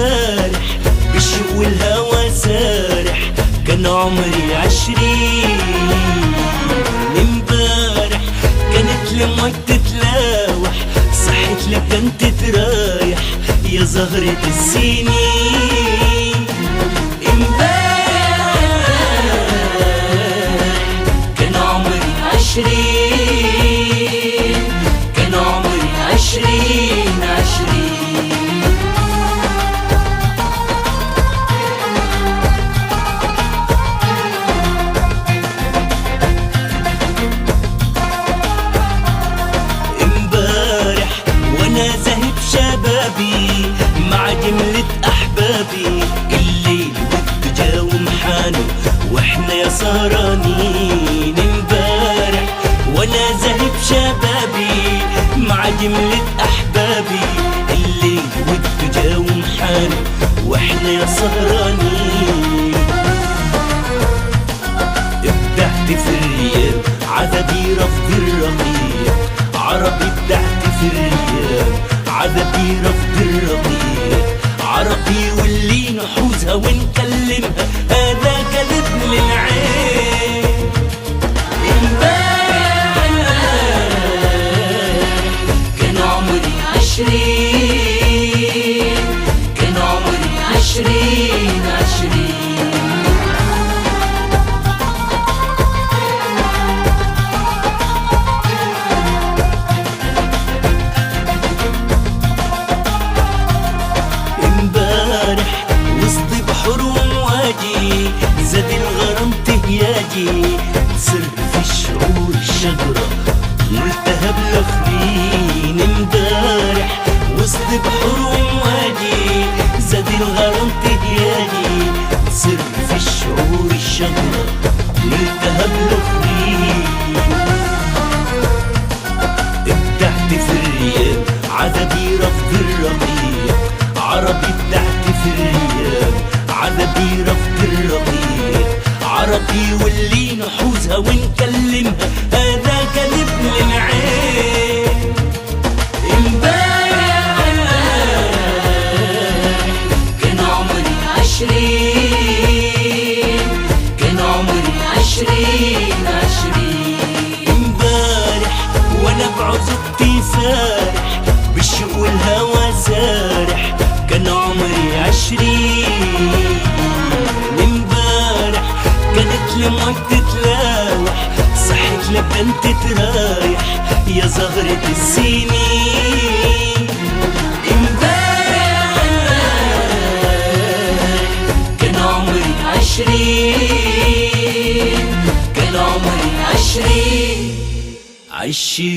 امبارح بالشوق والهوى سارح، كان عمري 20. امبارح كانت لمك تتلاوح، صحت لبدن تترايح يا زهرة السنين. امبارح كان عمري 20، كان عمري 20 20. امبارح وانا ذاهب شبابي مع جملة احبابي، الليل والدجا ومحانه واحنا يا سهرانين. امبارح وانا ذاهب شبابي مع جملة احبابي، الليل والدجا ومحانه واحنا يا سهرانين. ابدعت في الرياب عذبي رفض الرقيق عربي، ابدعت في الرياب عذبي رفض الرقيق عربي، واللي نحوزها ونكلمها هذا كذب للعين. امبارح كان عمري 20، كان عمري 20 20. امبارح وسط بحور ومواجي زاد الغرام تهياجي، سر في الشعور الشجرة ملتهب الأخرين. امبارح وسط بحور ومواجي زاد الغرام تهياجي، سر في الشعور الشجرة ملتهب الأخرين. ابدعت في الرياب عذبي رفض الرقيق عربي، ابدعت في الرياب عذبي رفض الرقيق عربي، واللي نحوزها ونكلمها هذا كذب للعين. امبارح كان عمري 20، كان عمري 20 20. امبارح وانا بعزوبتي سارح بالشوق والهوى سارح، كان عمري 20. امبارح كانت لمك تتلاوح، صحت لبدن تترايح يا زهرة السنين. امبارح كان عمري 20، كان عمري 20 20.